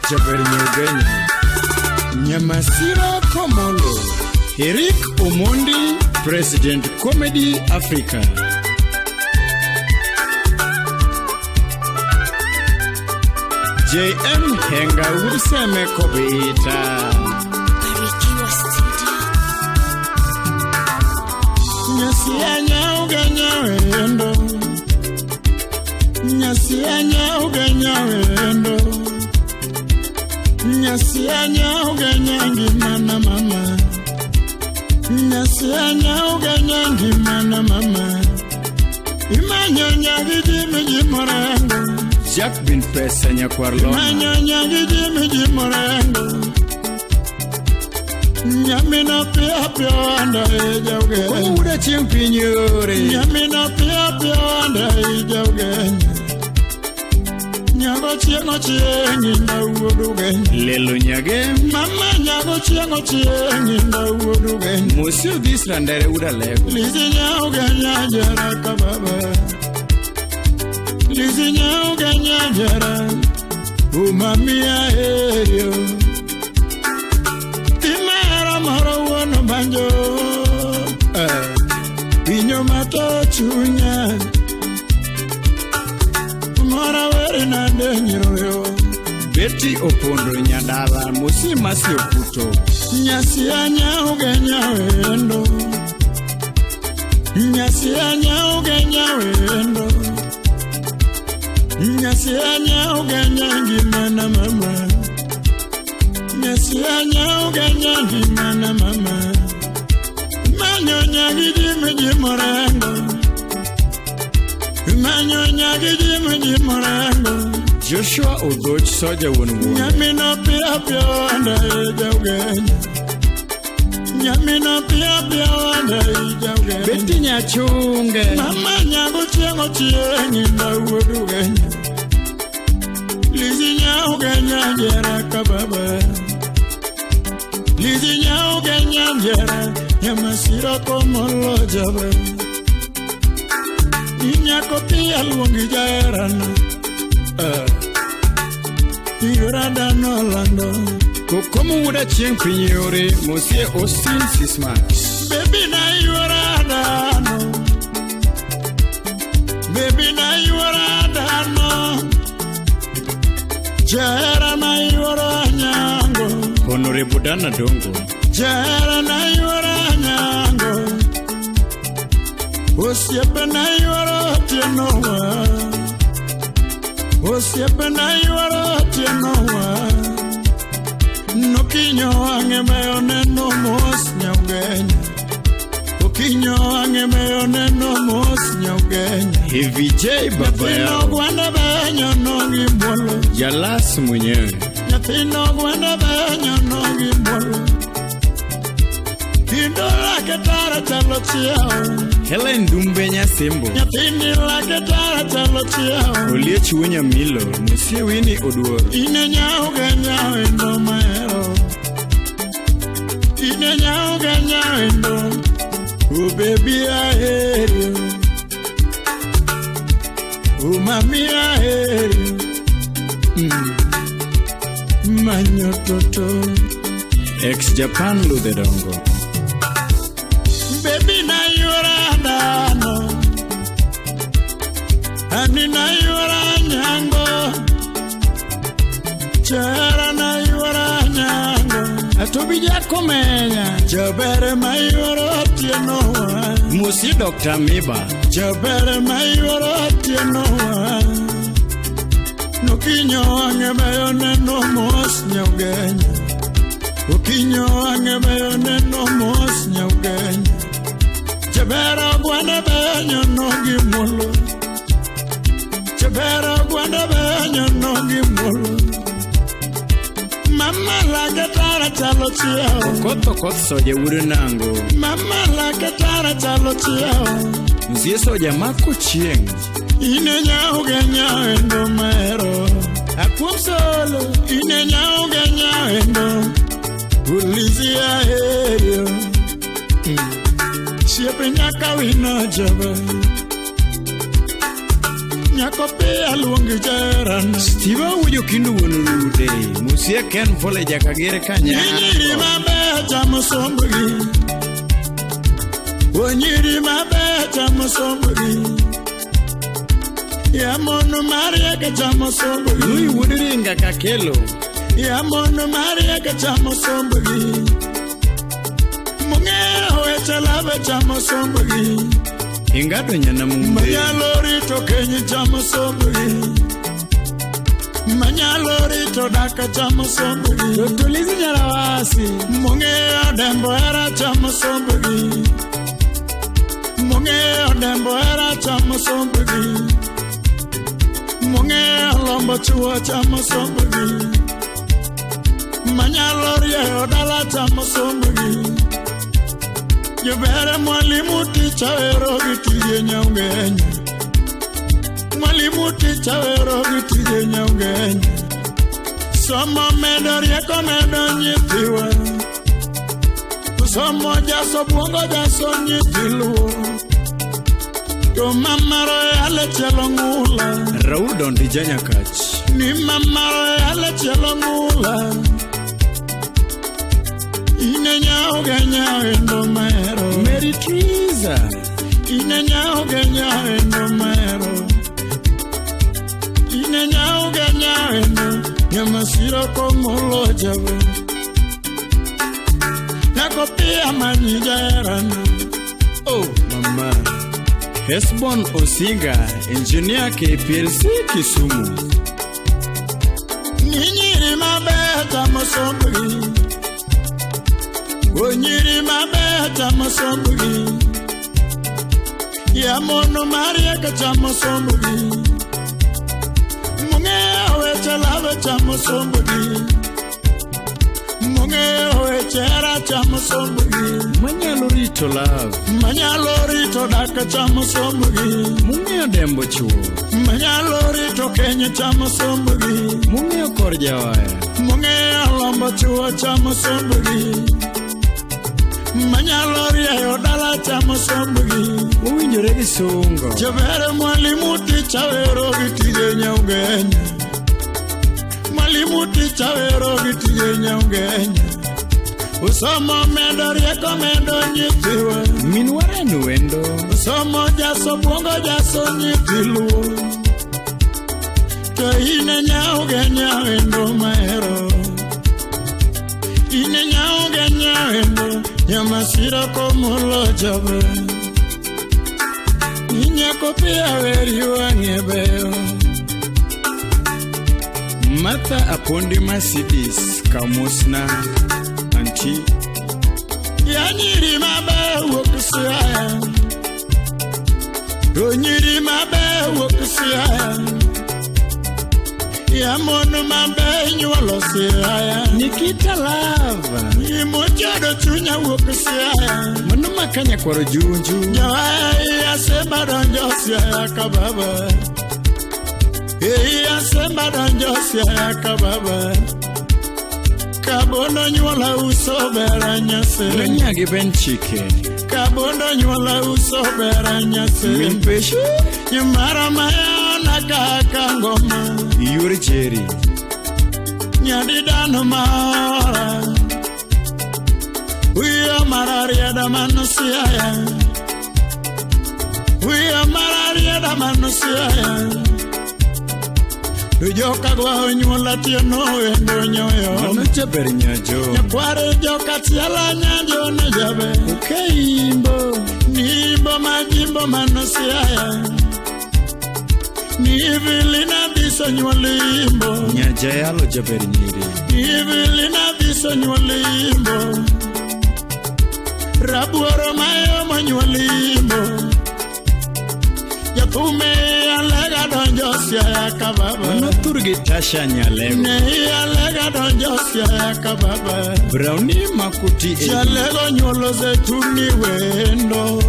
Jaber Nyugenya. Nyamasira Komolo. Eric Omondi, President Comedy Africa. JM Henga Useme Kobita. Barikiwa Studio. Nyasia ugenya wendo. Nyasia ugenya wendo. Nyasia ugenya ngimana mama. Nyasia ugenya ngimana mama. Imanyonya gijimi jimorengo. Jack bin Pesa Nyakwarlona. Imanyonya gijimi jimorengo. Nyamina pia pia anda eja ugenya. Uda chieng' piny yore. Nyamina pia pia anda eja ugenya. Nyago chieng' ochieng' inda wuod ugenya. Lelo Nyagem. Mama nyago chieng' ochieng' inda wuod ugenya. Mosi Odhis Randere Uda Lego. Lizzy nya ugenya jera ka baba. Lizzy nya ugenya jera. Umamia eyo. Timera moro wuon banjo. Winyo mato chunya. Mora weri nade nyiroyo. Betty Opondo Nyadala. Mosi Masi Okuto. Nyasia nya ugenya wendo. Nyasia nya ugenya wendo. Nyasia nya ugenya ngimana mama. Nyasia nya ugenya ngimana mama. Manyonya gijimi jimorengo. Manyonya gijimi jimorengo. Joshua Odoch Soja wuon wuon. Nyamina pia pia anda eja ugenya. Nyamina pia pia anda eja ugenya. Betty Nyachunge. Mama nyago chieng' ochieng' inda wuod ugenya. Lizzy nya ugenya jera ka baba. Lizzy nya ugenya jera. Nyamasira komolo jaber. Inyako pia luongi jaherana. Yora dhano lando. Kokomo wuoda chieng' piny yore. Mosie Austin Sismax. Baby na yora dhano. Baby na yora dhano. Jahera na yora nyango. Honorable Dana Dongo. Jahera na yora nyango. Osiepe na yora otienowa. Osiepe na yora otienowa. Nokinyo wang'e meyo neno mos nyaugenya. Okinyo wang'e meyo neno mos nyaugenya. Heavy J baba Nyathino yao. gwanda benyo nogi muolo. Jalas mwenyewe. Nyathino gwanda benyo nogi muolo. Kendo lake tara chalo chiewo. Helen Dumbe Nyasembo. Nyathini lake tara chalo chiewo. Oliech Wuonya Milo. Mosie Winnie Oduor. Ine nyaugenya wendo mahero. Ine nyaugenya wendo. Oh baby aheri. Oh mami aheri. Manyo toto. Ex Japan Ludhe Dongo. Baby na yora dhano. Ani na yora nyango. Chara na yora nyango. Atobija Komenya. Jabere ma yoro otienowa. Mosi Dr. Miba. Jabere ma yoro otienowa. Nokinyo wang'e beyo neno mos nyaugenya. Okinyo wang'e beyo neno mos nyaugenya. Jabera gwanda benyo nogi muolo. Jabera gwanda benyo nogi muolo. Mama lake tara chalo chiewo. Okoth Okoth Soja wuod Nango. Mama lake tara chalo chiewo. Mzie Soja mako chieng'. Ine nyaugenya wendo mahero. Akuom solo. Ine nyaugenya wendo. Ulizia aheri. Siepe nyaka wino jaber. Nyako pia luongi jaherana. Steve Awujo kindu wuon Rude. Musia Ken Vole Jakagere Kanya. Nyiri maber chamo sombgi. O nyiri maber chamo sombgi. Ya mono marieke chamo sombgi. Lui wuod Ringa Kakelo. Ya mono marieke chamo sombgi. Mong'eyo weche lave chamo sombgi. Ingado nyana mumbe. Manyalo rito keny chamo sombgi. Manyalo rito daka chamo sombgi. Tulizi Nyarawasi. Mong'eyo dembo hera chamo sombgi. Mong'eyo dembo hera chamo sombgi. Mong'eyo lombo chuo chamo sombgi. Manyalo rieyo dala chamo sombgi. Jobere mwalimu ticha wero gi tije nyaugenya. Mwalimu ticha wero gi tije nyaugenya. Somo medo rieko medo nyithiwa. Somo jaso buongo jaso nyithi luo. To mama royale chielo ng'ula. Raul Dondi Janyakach. Ni mama royale chielo ng'ula. Ine nyaugenya endo mahero. Mary Triza. Ine nyaugenya endo mahero. Ine nyaugenya endo nyamasiro komolo jabe. Nyako pia manyi jaherana. Oh mama. Hesbon Osinga, engineer KPLC Kisumu. Ni nyiri maber chamo sombgi. O nyiri maber chamo sombgi. Ya mono marieke chamo sombgi. Mong'eyo weche lave chamo sombgi. Mong'eyo weche hera chamo sombgi. Manyalo rito love. Manyalo rito dak chamo sombgi. Mong'eyo dembo chuo. Manyalo rito keny chamo sombgi. Mong'eyo kor jawaya. Mong'eyo lombo chuo chamo sombgi. Manyalo rieyo dala chamo sombgi. Owinjore gi sungo. Jobere mwalimu ticha wero gi tije nyaugenya. Mwalimu ticha wero gi tije nyaugenya. Usomo medo rieko medo nyithiwa. Min wareno wendo. Usomo jaso buongo jaso nyithi luo. To ine nyaugenya endo mahero. Ine nyaugenya endo nyamasiro komolo jabe. Inyako pia weri wang'e beyo. Martha Apondi Mercedes Kamosna Auntie. Ya nyiri maber wuok Siaya. To nyiri maber wuok Siaya. Ya mono maber nyuolo Siaya. Nikita Lava. Imochodo chunya wuok Siaya. Mano makanya kwaro junju. Jawaya asemba donjo Siaya ka baba. Ei asemba donjo Siaya ka baba. Kabondo nyuola uso bera nyase. Nonyagi ben chike. Kabondo nyuola uso bera nyase. Min peshe. Nyumara mayona kaka ngoma. Yur Jerry. Nyadi dano maora. Wiyo mararieda mano Siaya. Wiyo mararieda mano Siaya. Joka gwa nyuola tieno endo nyoyo. Mano jaber nyajo. Nyakware joka tiela nyajo ne jabe. Ukeimbo. Nimbo majimbo mano Siaya. Nivilina biso nyuolimbo. Nyajayalo jaber nyiri. Nivilina biso nyuolimbo. Rabuoro mayo manyuolimbo. Jathume alega donjo Siaya ka baba. Mano thurgi Tasha Nyalego. Ne alega donjo Siaya ka baba. Brownie Makuti e. Jalego nyuolo zeituni wendo.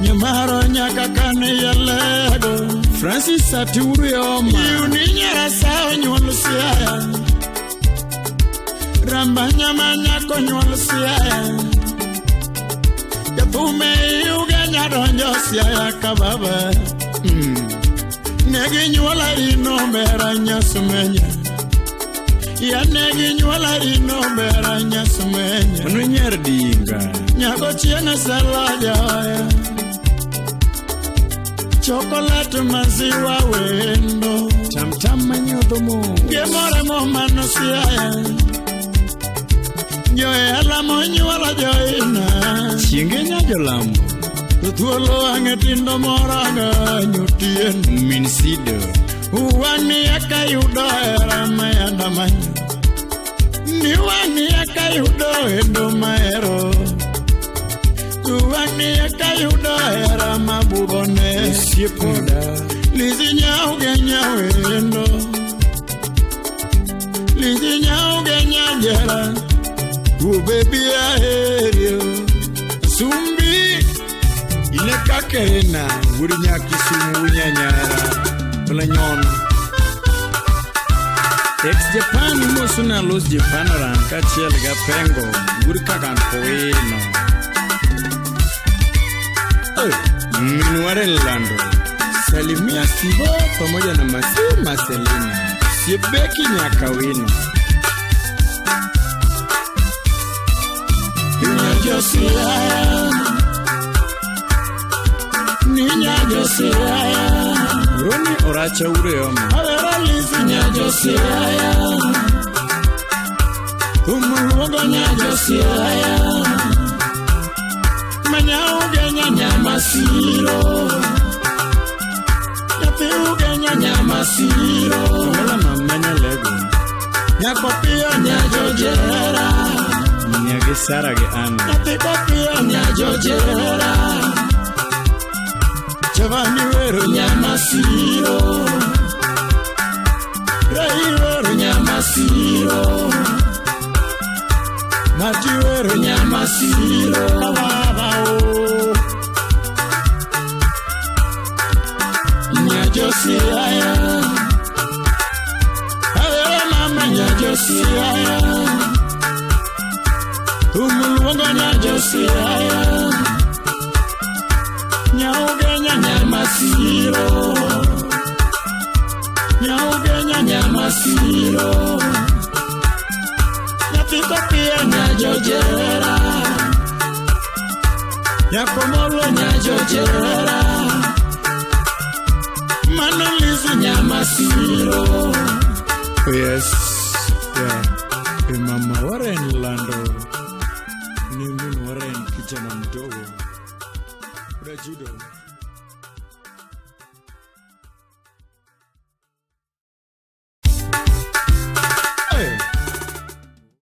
Nyamaro nyaka kane yalego. Francis Aturu Yoma. Iuni nyarasa nyuolo Siaya. Ramba nyama nyako nyuolo Siaya. Jathume ugenya donjo Siaya ka baba. Negi nyuola ino bera nyasumenya. Ya negi nyuola ino bera nyasumenya. Mano nyer dinga. Nyago chieng' sala jaya. Chocolate maziwa wendo. Tam tam manyodho mo. Gimore mo mano siaya. Joela monyuola joina. Chienge nyajolambo. Thuolo wang'e tindo moraga nyotien. Min sido. Wang'ni eka yudo hera mayanda manyo. Ni wang'ni eka yudo endo mahero. Wang'ni eka yudo hera mabudhone. Osiep koda. Lizzy nyauge nyawendo. Lizzy nyauge nyajera. Oh baby aherio. Sumbi. Ine kakerena. Wuod Nyakisumu wunyanyara. Ola nyono. Ex Japan imoso na los Japan oran kaachiel gi Apengo wuod Kagan Kowino. Min Warren Lando. Salimia Sibo pamoja na Masi Marcelina. Siebeki Nyakawino. Ninya Josiah. Ninya Josiah. Roni Oracha Ureoma. Awera Lizzy nya Josiah. Umuluongo nya Josiah. Manya ugenya nyamasiro. Nyathi ugenya nyamasiro. Ola mama Nyalego. Nyako piyo nya jojera. Nyagi Sara gi Anna. Nyathi kopiyo nya jojera. Chavani wero nyamasiro. Rai wero nyamasiro. Maji wero nyamasiro. Baba o. Nya Josiah. Awero mama nya Josiah. Umuluongo nya Josiah. Nyaugenya nyamasiro. Nyaugenya nyamasiro. Nyathi kopiyo nya jojera. Nyakomolo nya jojera. Mano Lizzy nyamasiro. Yes. Yeah. E mama Warren Lando. Ni min Warren kijana mdogo. Rajudo.